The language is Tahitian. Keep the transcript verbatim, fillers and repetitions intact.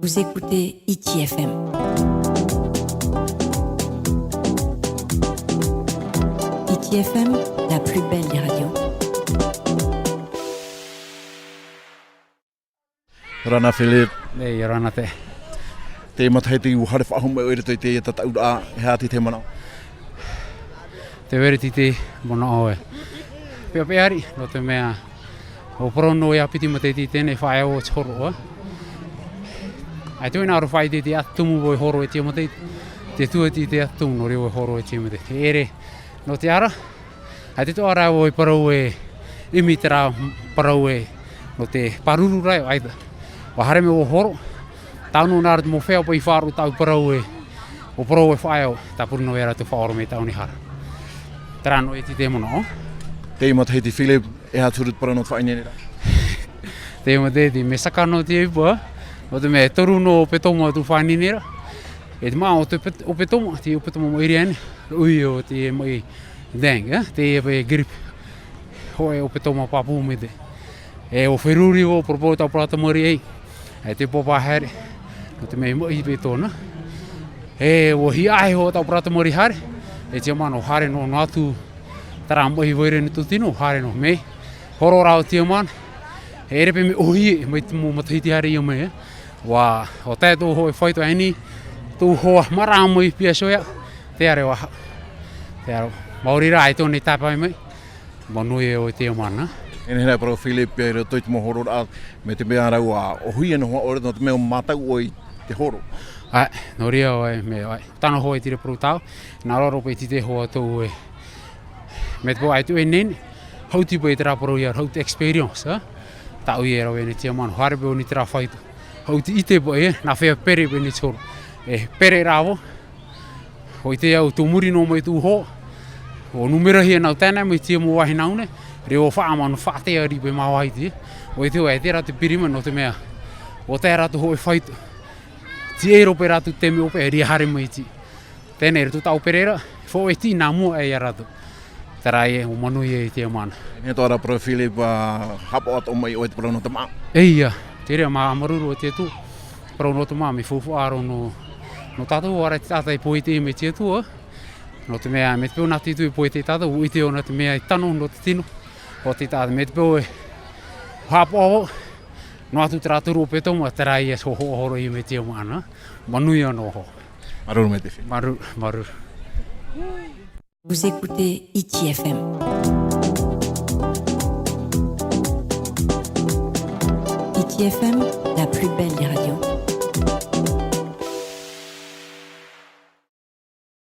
Vous écoutez Hiti F M. Hiti F M, la plus belle des radios. Rana Philip. Nei, rana te. Te matahiti ua haere faʻahou mai ʻoe i roto i teie tataʻuraʻa, e aha te manaʻo? Te vereti te manaʻo e. Pea, pea ari, nō te mea, ʻua parau noa ʻo ia piti matahiti i teie nei faʻaea ʻo te horo, ā. ʻAita vau e hinaʻaro faʻaʻite i te ʻātumu vau e horo i teie matahiti. Te tuati i te ʻātumu, nō reira vau e horo i teie matahiti. E ʻere, nō te ara, ʻaita vau e parau e ʻimi terā parau e, nō te pāruru ra ʻaita. ʻUa haere mai ʻua horo, tāʻu noa nā rātou mau feiā paʻi i faʻaroʻo i tāʻu parau e, ʻua parau e faʻaea, tāpura noa ia rātou faʻaora mai tāʻu nei hara. Terā noa iti te manaʻo. Teie matahiti Philip, e aha te huru parau nō te faʻaineineraʻa? Teie matahiti, mea saka noa te ipu, nō te mea e toru noa ʻōpetoma tū faʻaineine ra. E te maʻa o te ʻōpet-, ʻōpetoma, te ʻōpetoma maʻiri aʻe nei, ui o te maʻi dang, ā, te paʻi grippe. Hōʻē ʻōpetoma pāpū mai te. E ʻua feruri vau, poroporo tāʻu parau tamariʻi, e te pāpā haere, nō te mea i maʻi paʻi tōna. E ʻua hiaʻai hoʻi tāʻu parau tamariʻi haere, e tiʻamā noa haere noa, noa atu terā maʻi vairaʻa nō tō tino, haere noa mai. Horo rā ʻo tiʻamā, e ʻere paʻi mea ʻōhie, mai te mau matahiti haere ia mai, ā. ʻUa, ʻua tae tō hōʻē fāito aʻe nei, tō hoa maraʻa mai piha iho ia, te ʻāreʻa, te ʻāreʻa. Maori rā, e tō nei tāpae mai. Manuia ʻoe e tiʻamā. E nehenehe parau Philip i roto i te mau hororaʻa, mai te mea rā ʻua ʻōhie noa ʻoe nō te mea ʻua mātau ʻoe i te horo. ʻAe, nō reira ʻoe, mea ʻoe. Tano hōʻē tīrā parau tāʻu, nā raro paʻi i te hoa tō ʻoe. Mai te peu ʻaita ʻoe nei, hau iti paʻi terā parau ia, hau iti experience, ā? Tāʻu ia e rave nei tiʻamā, haere paʻi nei terā fāito. Hau iti ʻite paʻi, e, nā hea pere paʻi nei te horo. E pere rā vau, ʻua ʻite au tō muri noa mai tō hoa, ʻua numerahia nāʻu tae noa mai i teie mau vāhi nāʻu nei, reva faʻamanu faʻateari paʻi māua i te. ʻUa ʻite au e terā te piri mai nō te mea, ʻua tae rātou hōʻē fāito. Tīaʻi roa paʻi rātou te mea ʻope, e ria haere mai iti. Teie nei, roto tāʻu pere ra, e faʻaoti nā mua aʻe ia rātou. Terā ia, ʻua manuia e tiʻamā. E nehenehe atoʻa rā parau Philip, ʻua haʻapaʻo atoʻa mai ʻoe i te parau nō te māʻa. E ia, te reira mā, māuruuru atu i te Atua. Parau nō te māʻa, mea faufaʻa roa nō, nō tātou, ʻaore rā te taʻata e pōʻite mai i te Atua. Nō te mea, mai te peu nā te Atua e pōʻite ia tātou, ʻua ʻite ʻoia nā te mea e tano nō te tino o te taʻata. Mai te peu e haʻapaʻo vau, noa atu terā toru ʻōpetoma, terā ia e hoʻo-, hoʻo-, horoʻa mai i tiʻamā. Manuia noa hoʻi. Māuruuru maitaʻi. Māuruuru, māuruuru. Vous écoutez Hiti F M. Hiti F M, la plus belle des radios.